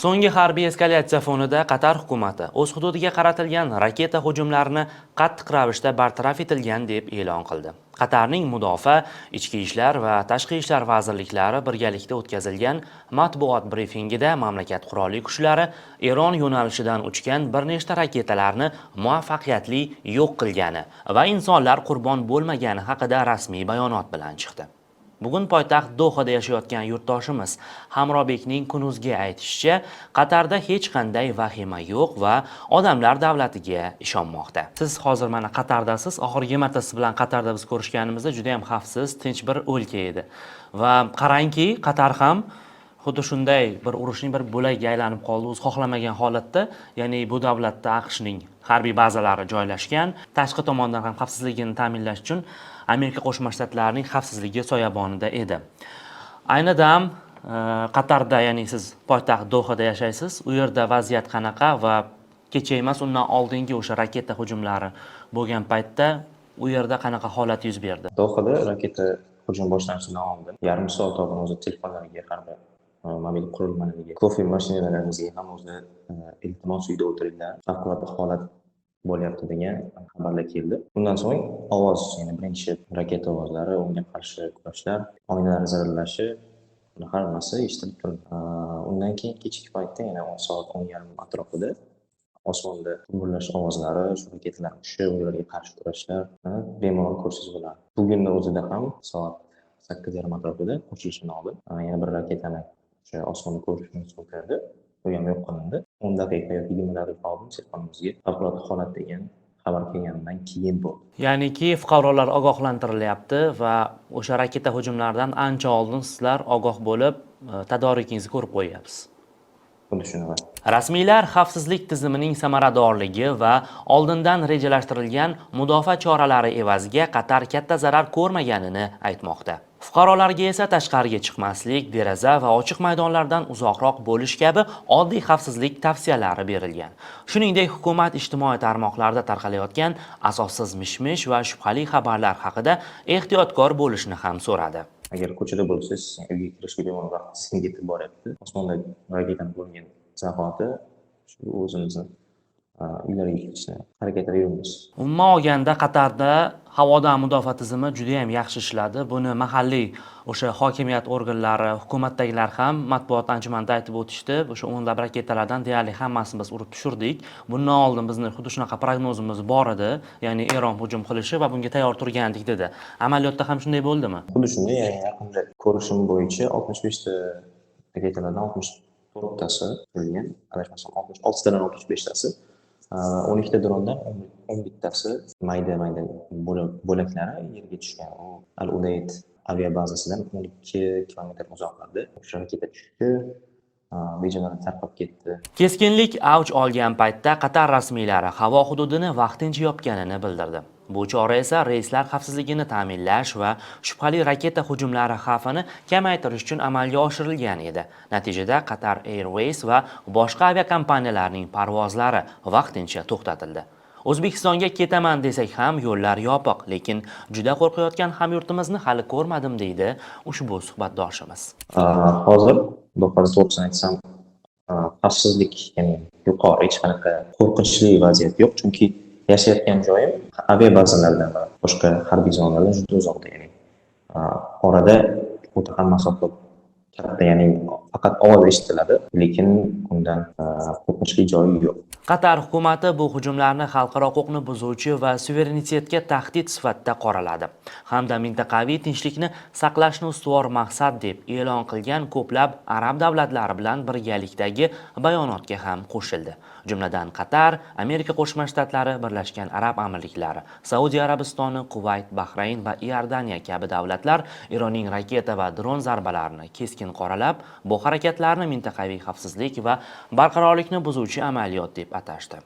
So'nggi harbiy eskalatsiya fonida Qatar hukumati o'z hududiga qaratilgan raketa hujumlarini qattiq ravishda bartaraf etilgan deb e'lon qildi. Qatarning mudofaa, ichki ishlar va tashqi ishlar vazirliklari birgalikda o'tkazilgan matbuot brifingida mamlakat qurolli kuchlari Eron yo'nalishidan uchgan bir nechta raketalarni muvaffaqiyatli yo'q qilgani va insonlar qurbon bo'lmagani haqida rasmiy bayonot bilan chiqdi. Bugun poytaxt Dohada yashayotgan yurtdoshimiz Hamrobekning Kunuzga aytishicha, Qatarda hech qanday vahima yo'q va odamlar davlatiga ishonmoqda. Siz hozir mana Qatardasiz. Oxirgi marta siz bilan Qatarda biz ko'rishganimizda juda ham xavfsiz, tinch bir o'lka edi. Va qarangki, Qatar ham xuddi shunday bir urushning bir bo'lagiga aylanib qoldi o'zi xohlamagan holatda. Ya'ni bu davlatda AQShning harbiy bazalari joylashgan. Tashqi tomondan ham xavfsizligini ta'minlash uchun Amerika Qo'shma Shtatlarining xavfsizligi soyabonida edi. Ayni dam Qatarda, ya'ni siz poytaxt Dohada yashaysiz. U yerda vaziyat qanaqa va kecha emas, undan oldingi o'sha raketa hujumlari bo'lgan paytda u yerda qanaqa holat yuz berdi? Dohada raketa hujum boshlanishidan oldin yarim soat oldin o'zi telefonlarga, har bir mobil qurilmalarga, kofe mashinalarimizga ham o'zi "Iltimos, uyda o'tiringlar, favqulodda holat bo'lyapti" degan xabarlar keldi. Undan so'ng ovoz, ya'ni birinchi raketa ovozlari, unga qarshi kurashlar, oynalar zirillashi, buni hammasi eshitilib turdi. Undan keyin kechki paytda yana soat 10:30 atrofida osmonda gumburlash ovozlari, shu raketalar uchishi, ularga qarshi kurashlar bemalol ko'rsangiz bo'ladi. Bugunni o'zida ham soat 8:30 atrofida ochilishidan oldin yana bir raketani o'sha osmonda ko'rishimiz mumkin edi. U ham yo'q qilindi. 10 daqiqa yoki 20 daqiqa oldin telefonimizga favqulodda holat degan xabar kelganidan keyin bo'ldi. Ya'niki fuqarolar ogohlantirilyapti va o'sha raketa hujumlaridan ancha oldin sizlar ogoh bo'lib, tadorikingizni ko'rib qo'yyapsiz. Xuddi shunaqa. Rasmiylar xavfsizlik tizimining samaradorligi va oldindan rejalashtirilgan mudofaa choralari evaziga Qatar katta zarar ko'rmaganini aytmoqda. Fuqarolarga esa tashqariga chiqmaslik, deraza va ochiq maydonlardan uzoqroq bo'lish kabi oddiy xavfsizlik tavsiyalari berilgan. Shuningdek, hukumat ijtimoiy tarmoqlarda tarqalayotgan asossiz mish-mish va shubhali xabarlar haqida ehtiyotkor bo'lishni ham so'radi. Agar ko'chada bo'lsangiz, uyga kirishga bemalol vaqtingiz yetib boryapti. Osmonda raketani ko'rgan zahoti shu o'zimizni uylarga kirishni harakatida yuribmiz. Umuman olganda, Qatarda havodan mudofaa tizimi juda ham yaxshi ishladi. Buni mahalliy o'sha hokimiyat organlari, hukumatdagilar ham matbuot anjumanida aytib o'tishdi. O'sha o'nlab raketalardan deyarli hammasini biz urib tushirdik. Bundan oldin bizni xuddi shunaqa prognozimiz bor edi, ya'ni Eron hujum qilishi va bunga tayyor turgandik, dedi. Amaliyotda ham shunday bo'ldimi? Xuddi shunday, ya'ni yaqinda ko'rishim bo'yicha 65 ta raketalardan 64 tasi urilgan, adashmasam, 66 tadan 65 tasi, 12 ta drondan 11 tasi mayda mayda bo'laklari yerga tushgan. U Al Udeid aviabazasidan 12 kilometr uzoqlarda o'sha raketa tushdi, videolar tarqab ketdi. Keskinlik avj olgan paytda Qatar rasmiylari havo hududini vaqtincha yopganini bildirdi. Bu chora esa reyslar xavfsizligini ta'minlash va shubhali raketa hujumlari xavfini kamaytirish uchun amalga oshirilgan edi. Natijada Qatar Airways va boshqa aviakompaniyalarning parvozlari vaqtincha to'xtatildi. O'zbekistonga ketaman desak ham yo'llar yopiq, lekin juda qo'rqayotgan hamyurtimizni hali ko'rmadim, deydi ushbu suhbatdoshimiz. Hozir Dohada, to'g'risini aytsam, xavfsizlik, ya'ni yuqori, hech qanaqa qo'rqinchli vaziyat yo'q, chunki yashayotgan joyim aviabazalardan va boshqa harbiy zonalardan juda uzoqda, ya'ni orada o'ta ham masofa katta, ya'ni faqat ovoz eshitiladi, lekin undan qo'rqinchli joyi yo'q. Qatar hukumati bu hujumlarni xalqaro huquqni buzuvchi va suverenitetga tahdid sifatida qoraladi hamda mintaqaviy tinchlikni saqlashni ustuvor maqsad deb e'lon qilgan ko'plab arab davlatlari bilan birgalikdagi bayonotga ham qo'shildi. Jumladan, Qatar, Amerika Qo'shma Shtatlari, Birlashgan Arab Amirliklari, Saudiya Arabistoni, Kuvayt, Bahrayn va Iordaniya kabi davlatlar Eronning raketa va dron zarbalarini keskin qoralab, bu harakatlarni mintaqaviy xavfsizlik va barqarorlikni buzuvchi amaliyot deb atashdi.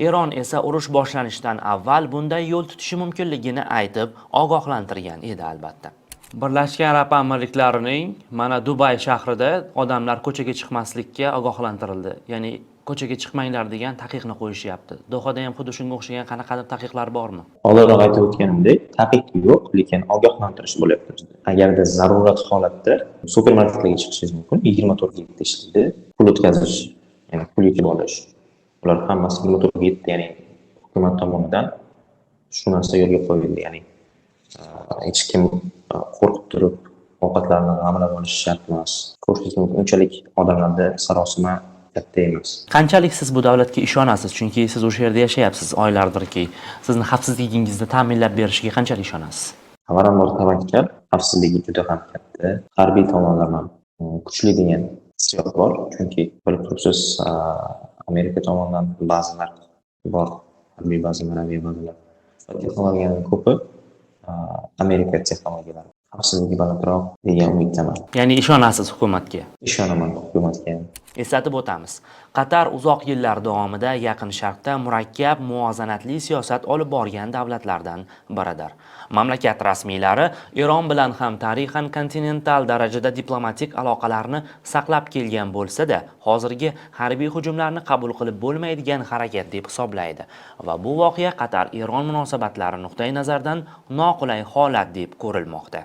Eron esa urush boshlanishidan avval bunday yo'l tutishi mumkinligini aytib ogohlantirgan edi, albatta. Birlashgan Arab Amirliklarining mana Dubay shahrida odamlar ko'chaga chiqmaslikka ogohlantirildi. Ya'ni ko'chaga chiqmanglar degan taqiqni qo'yishyapti. Dohada ham xuddi shunga o'xshagan qanaqadir taqiqlar bormi? Oldinroq aytib o'tganimdek, taqiq yo'q, lekin ogohlantirish bo'lyapti bizda. Agarda zarurat holatda supermarketlarga chiqishingiz mumkin, 24:7 ishlaydi. Pul o'tkazish ya'ni pul yechib olish, ular hammasi motorga yetdi, ya'ni hukumat tomonidan shu narsa yo'lga qo'yildi, ya'ni hech kim qo'rqib turib ovqatlarni g'amlab olishi shart emas. Ko'rishingiz mumkin, unchalik odamlarda sarosima katta emas. Qanchalik siz bu davlatga ishonasiz? Chunki siz o'sha yerda yashayapsiz oylardirki. Sizni xavfsizligingizni ta'minlab berishiga qanchalik ishonasiz? Avvalambor tavakkal, xavfsizligi juda ham katta. Harbiy tomonlama kuchli degan hissiyot bor, chunki bilib turibsiz, Amerika tomonidan bazalar bor, harbiy bazalar, aviabazalar va texnologiyaning ko'pi Amerika texnologiyalari. Xavfsizligi balandroq degan umiddaman. Ya'ni ishonasiz hukumatga? Ishonaman hukumatga. Eslatib o'tamiz, Qatar uzoq yillar davomida Yaqin Sharqda murakkab muvozanatli siyosat olib borgan davlatlardan biridir. Mamlakat rasmiylari Eron bilan ham tarixan kontinental darajada diplomatik aloqalarni saqlab kelgan bo'lsa-da, hozirgi harbiy hujumlarni qabul qilib bo'lmaydigan harakat deb hisoblaydi va bu voqea Qatar-Eron munosabatlari nuqtai nazaridan noqulay holat deb ko'rilmoqda.